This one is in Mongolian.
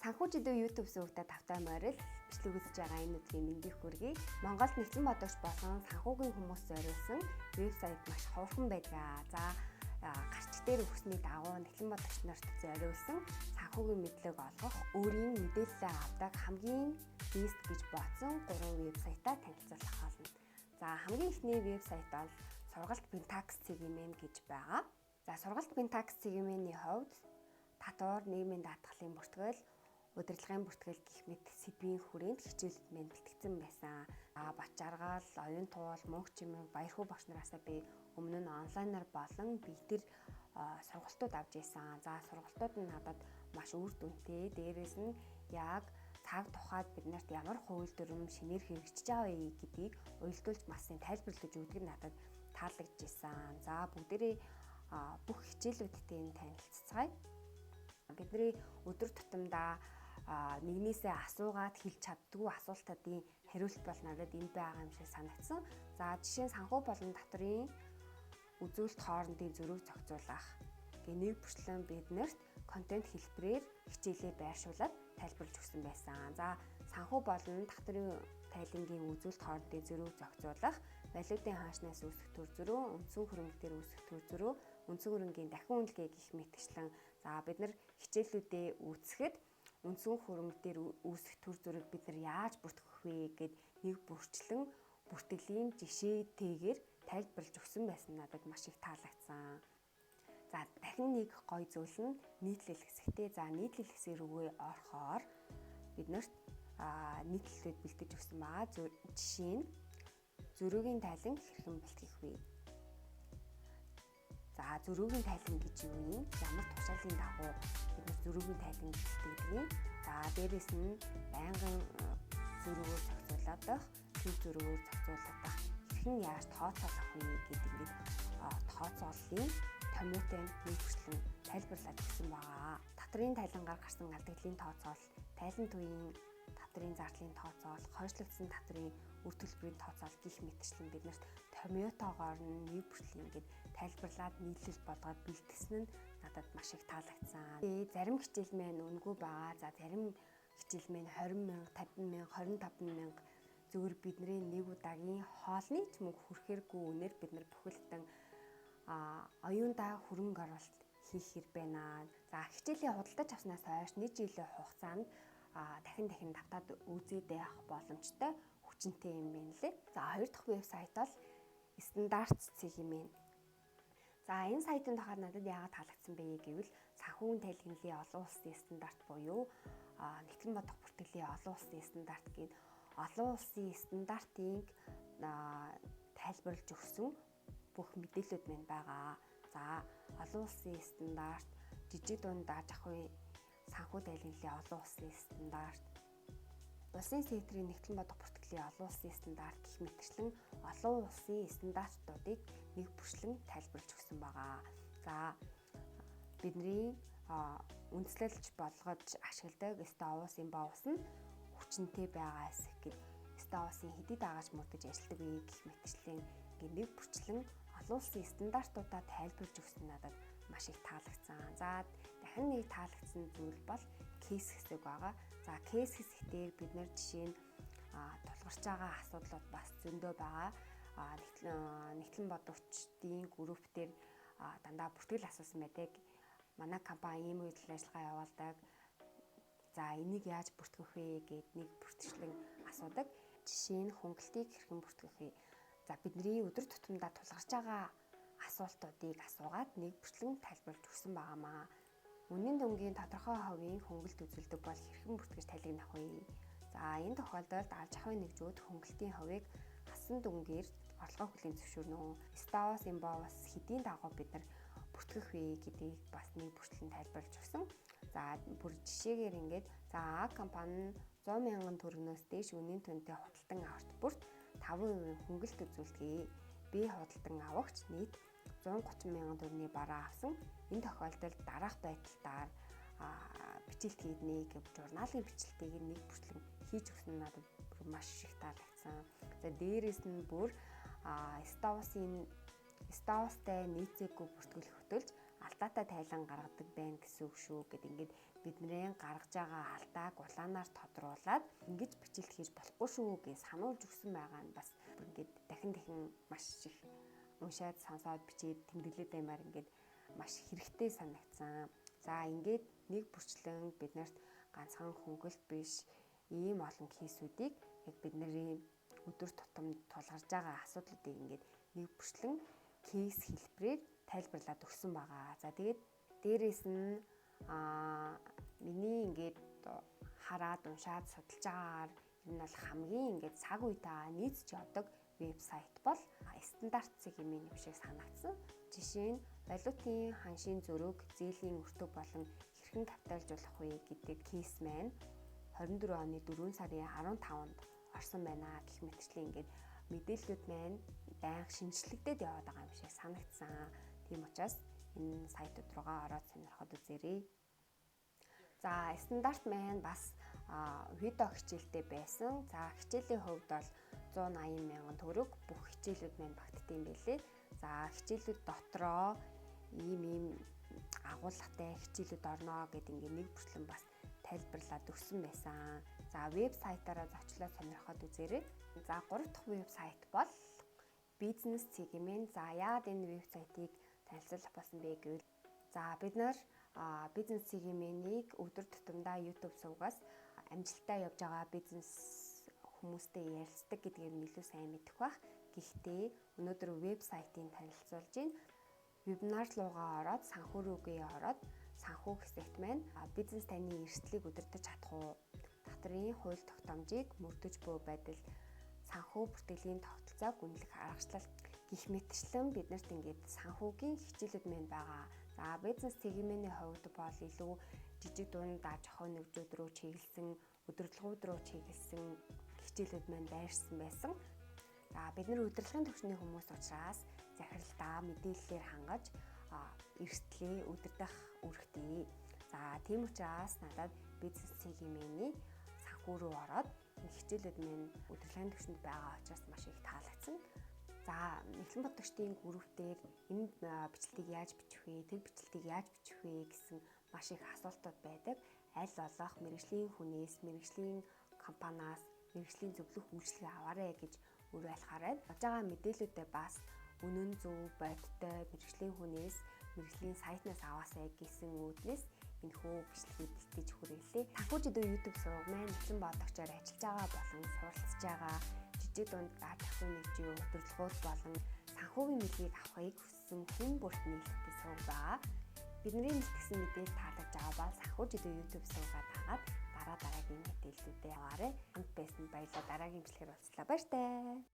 Санхүү жидүү YouTube сувагта тавтай морил бичлэг үзэж байгаа энэ өдрийн мэндийг хүргэе. Монголд нэгтлэн бодогч болон санхүүгийн хүмүүс зориулсан вебсайт маш ховорхон байдаг. За, гарч дээр өгсөний дагуу нэгтлэн бодогч нарт зориулсан санхүүгийн мэдлэг олгох, өөрийн мэдээлэлээ авдаг хамгийн best гэж бодсон гурван вебсайтаа танилцуулах болно. За, хамгийн эхний вебсайт бол сургалт Pentax CGMN гэж байгаа. За, сургалт Pentax CGMN-ийн хувьд татвар, нийгмийн даатгалын бүртгэл, удирдлагын бүртгэл гэх мэт сэдвийн хүрээнд хичээлүүд мэн бэлтгэгдсэн байсан. А Батжаргал, Оюун туул, Мөнх чимэг, Баярхүү багш нараасаа би өмнө нь онлайнаар болон биетэр сургалтууд авч ийсэн. За, сургалтууд нь надад маш үр дүнтэй. Дээрээс нь яг цаг тухайд бид нарт ямар хууль дүрэм шинээр хэрэгжиж байгаа вэ гэдгийг уялдуулж масын тайлбарлаж өгдөг нь надад таалагдж исэн. За, бүгдээрээ бүх хичээлүүдтэй нь танилцацгаая. Бидний өдөр тутамдаа нэгнээсээ асуугаад хэлж чаддгүй асуултуудын хариулт бол надад энд байгаа юм шиг санагдсан. За, жишээ нь санхүү болон татврын үзүүлэлт хоорондын зөрүүг зохицуулах гэ нэг бүрчлэн биднэрт контент хэлбэрээр хичээлээ байршуулад тайлбарлаж өгсөн байсан. За, санхүү болон татврын тайлангийн үзүүлэлт хоорондын зөрүүг зохицуулах, валютын ханшнаас үүсэх төр зөрүү, үндсэн хөрөнгө дээр үүсэх төр зөрүү, үндсэн хөрөнгийн дахин үнэлгээ гэх мэтчлэн, за, бид нар хичээлүүдээ үүсгэхэд үндсэн хөрөнгө дээр үүсэх төр зөрүүг бид нар яаж бүртгэх вэ гэд нэг бүрчлэн бүртгэлийн жишээтэйгээр тайлбарлаж өгсөн байсан надад маш их таалагдсан. За, дахин нэг гоё зүйл нь нийтлэл хэсэгтэй. За, нийтлэл хэсэг рүүгээ орохоор биднэрт нийтлэлүүд бэлтгэж өгсөн байгаа. Жишээ нь зөрүүгийн тайлан хэрхэн бэлтгэх вэ? За, зөрүүгийн тайлан гэж юу юм? Ямар тушаалын дагуу бид нар зөрүүгийн тайлан бэлтгэдэг юм? За, дээрэс нь байнгын зөрүүгээр зохицуулаад байх, төв зөрүүгээр зохицуулаад байх хэрхэн яаж тооцоолох вэ гэдэг ингээд тооцооллын томьёотой нэг хүртлэн тайлбарлаад өгсөн байгаа. Татрын тайлангаар гарсан алдагдлын тооцоол, тайлан туяын татрын зардлын тооцоол, хойшлогдсон татрын үр төлбөрийн тооцоол гих мэтчлэн биднэрт томьёотойгоор нь нэг бүртэл ингээд тайлбарлаад нийлэл болгоод бэлтгэсэн нь надад маш их таалагдсан. Тэгээ зарим хичээл мэн үнэгүй байгаа. За, зарим хичээл мэн 20 мянга, 50 мянга, 25 мянга, зөвхөн бидний нэг удаагийн хоолны ч мөнгө хүрэхэргүй үнээр бид нар бүхэлдэн оюундаа хөрөнгө оруулалт хийх хэр байна. За, хичээлийн худалдаж авснаас хойш нэг жилийн хугацаанд дахин дахин давтаад үзээд явах боломжтой, хүчинтэй юм байна лээ. За, хоёр дахь вебсайт бол стандарт цэг юм байна. За, энэ сайтын тухай надад яагаад таалагдсан бэ гэвэл санхүүгийн тайлгналын олон улсын стандарт буюу нэгтлэн бодох бүртгэлийн олон улсын стандарт гээд олон улсын стандартыг тайлбарлаж өгсөн бүх мэдээлэлүүд мань байгаа. За, олон улсын стандарт, жижиг дунд аж ахуйн санхүү тайлгналын олон улсын стандарт, улсын секторын нэгтлэн бодох бүртгэлийн олон улсын стандарт гэх мэтчлэн олон улсын стандартуудыг нэг бүрчлэн тайлбарлаж өгсөн байгаа. За, бидний үндэслэлж болгож ашигладаг STOWS BOWS нь хүчинтэй байгаа хэсэг гэд STOWS-ын хэдий дагаж мөрдөж ажилладаг вэ гэх мэтчлэн ингээ нэг бүрчлэн олон улсын стандартуудаа тайлбарлаж өгсөн надад маш их таалагдсан. За, дахин нэг таалагдсан зүйл бол case хэсэг байгаа. За, case хэсэг дээр бид нар жишээ нь тулгарч байгаа асуудлууд бас зөндөө байгаа. Нэгтлэн бодогчдын групп дээр дандаа бүртгэл асуусан байдаг. Манай компани ийм үйл ажиллагаа явуулдаг. За, энийг яаж бүртгэх вэ гэд нэг бүртгчлэн асуудаг. Жишээ нь хөнгөлтийг хэрхэн бүртгэх вэ? За, бидний өдөр тутамдаа тулгарч байгаа асуултуудыг асуугаад нэг бүртлэн тайлбарлаж өгсөн байгаамаа. Үнийн дүнгийн тодорхой хувийн хөнгөлт үзүүлдэг бол хэрхэн бүртгэж тайлгнах вэ? За, энэ тохиолдолд аж ахуйн нэгжүүд хөнгөлтийн хувийг хасан дүнгээр орлогоо хүлээн зөвшөөрнө. STOWS BOWS хэдийн дагуу бид нар бүртгэх вэ гэдгийг бас нэг бүртлэн тайлбарлаж өгсөн. За, бүр жишээгээр ингээд, за, А компани нь 100 мянган төгрөгнөөс дээш үнийн түнтэй худалдан авалт бүрт 5% хөнгөлт үзүүлдэг. Б худалдан авагч нийт 130 мянган төгрөгийн бараа авсан. Энэ тохиолдолд дараах байдлаар бичилт хийднэ гэж журналын бичлэлтийг нэг бүртлэн хийж өгсөн нь надад бүр маш их таалагдсан. За, дээрээс нь бүр STOWS-ын STOWS-тай нийцээгүй бүртгэл хөтөлж алдаатай тайлан гаргадаг байна гэсэн үг шүү гэд ингээд Бидний гаргаж байгаа алдааг улаанаар тодруулаад ингэж бичлэл хийж болохгүй шүү гэж сануулж өгсөн байгаа нь бас ингээд дахин дахин маш их уншаад сонсоод бичээд тэмдэглээд баймаар ингээд маш хэрэгтэй санагдсан. За ингээд нэг бүрчлэн бид нарт ганцхан хөнгөлт биш ийм олон кейсүүдийг яг бидний өдөр тутамд тулгарч байгаа асуудлуудыг ингээд нэг бүрчлэн кейс хэлбэрээр тайлбарлаад өгсөн байгаа. За тэгээд дээрээс нь миний ингээд хараад уншаад судалж байгаагаар ер нь бол хамгийн ингээд цаг үетэйгээ нийцж явдаг вебсайт бол стандарт цэг mn юм шиг санагдсан. Жишээ нь валютын ханшийн зөрүүг зээлийн өртөг болон хэрхэн капиталжуулах вэ гэдэг кейс маань 24 оны 4 сарын 15-нд орсон байна гэх мэтчлэн ингээд мэдээллүүд маань байнга шинэчлэгдээд яваад байгаа юм шиг санагдсан. Тийм учраас энэ сайтууд руугаа ороод сонирхоод үзээрэй. За стандарт маань бас видео хичээлтэй байсан. За хичээлийн хувьд бол 180 мянган төгрөг бүх хичээлүүд маань багтдаг юм байлээ. За хичээлүүд дотроо ийм ийм агуулгатай хичээлүүд орно гэдэг ингээ нэг бүртлэн бас тайлбарлаад өгсөн байсан. За вебсайтаараа зочлоод сонирхоод үзээрэй. За 3 дахь вебсайт бол бизнес цэг mn. За яагаад энэ вебсайтыг танилцуулах болсон бэ гэвэл за бид нар бизнес цэг mn-ийг өдөр тутамдаа YouTube сувгаас амжилттай явж байгаа бизнес хүмүүстэй ярилцдаг гэдгээр нь илүү сайн мэдэх бах. Гэхдээ өнөөдөр вебсайтыг танилцуулж байна. Вебинар руугаа ороод санхүү рүүгээ ороод санхүү хэсэгт маань бизнес таны эрсдлийг удирдах чадах уу? Татварын хууль тогтоомжийг мөрдөж буй байдал, санхүү бүртгэлийн тогтолцоог үнэлэх аргачлал гэх мэтчлэн биднэрт ингээд санхүүгийн хичээлүүд маань байгаа. За бизнес цэг mn-ийн хувьд бол илүү жижиг дунд аж ахуйн нэгжүүд рүү чиглэсэн, удирдлагууд руу чиглэсэн хичээлүүд маань байрсан байсан. За бид нар удирдлагын түвшний хүмүүс учраас захиралдаа мэдээллээр хангаж эрсдлээ удирдах үүрэгтэй. За тийм учраас надад бизнес цэг mn-ийн санхүү рүү ороод энэ хичээлүүд маань удирдлагын түвшинд байгаа учраас маш их таалагдсан. За Мэхлэн бодогчдын групп дээр энэ бичлэлтийг яаж бичих вэ, тэр бичлэлтийг яаж бичих вэ гэсэн маш их асуултууд байдаг. Аль болох мэргэжлийн хүнээс, мэргэжлийн компаниас мэргэжлийн зөвлөх үйлчилгээ аваарай гэж уриалахаар байна. Болж байгаа мэдээллүүдээ бас үнэн зөв бодиттой мэргэжлийн хүнээс, мэргэжлийн сайтнаас аваасай гэсэн үүднээс энэхүү бичлэгийг бэлтгэж хүргэлээ. Санхүү жидүү YouTube суваг маань Мэхлэн бодогчоор ажиллаж байгаа болон суралцж байгаа жижиг дунд аж ахуйн нэгжийн удирдлагууд болон санхүүгийн мэдлэгийг авахыг хүссэн хүн бүрт нийлэгдсэн суваг байгаа. Бидний бэлтгэсэн мэдээлэл таалагдж байгаа бол санхүү жидүү YouTube сувгаа дагаад дараа дараагийн мэдээллүүдээ аваарай. Хамт байсан баярлалаа. Дараагийн бичлэгээр уулзлаа. Баяртай.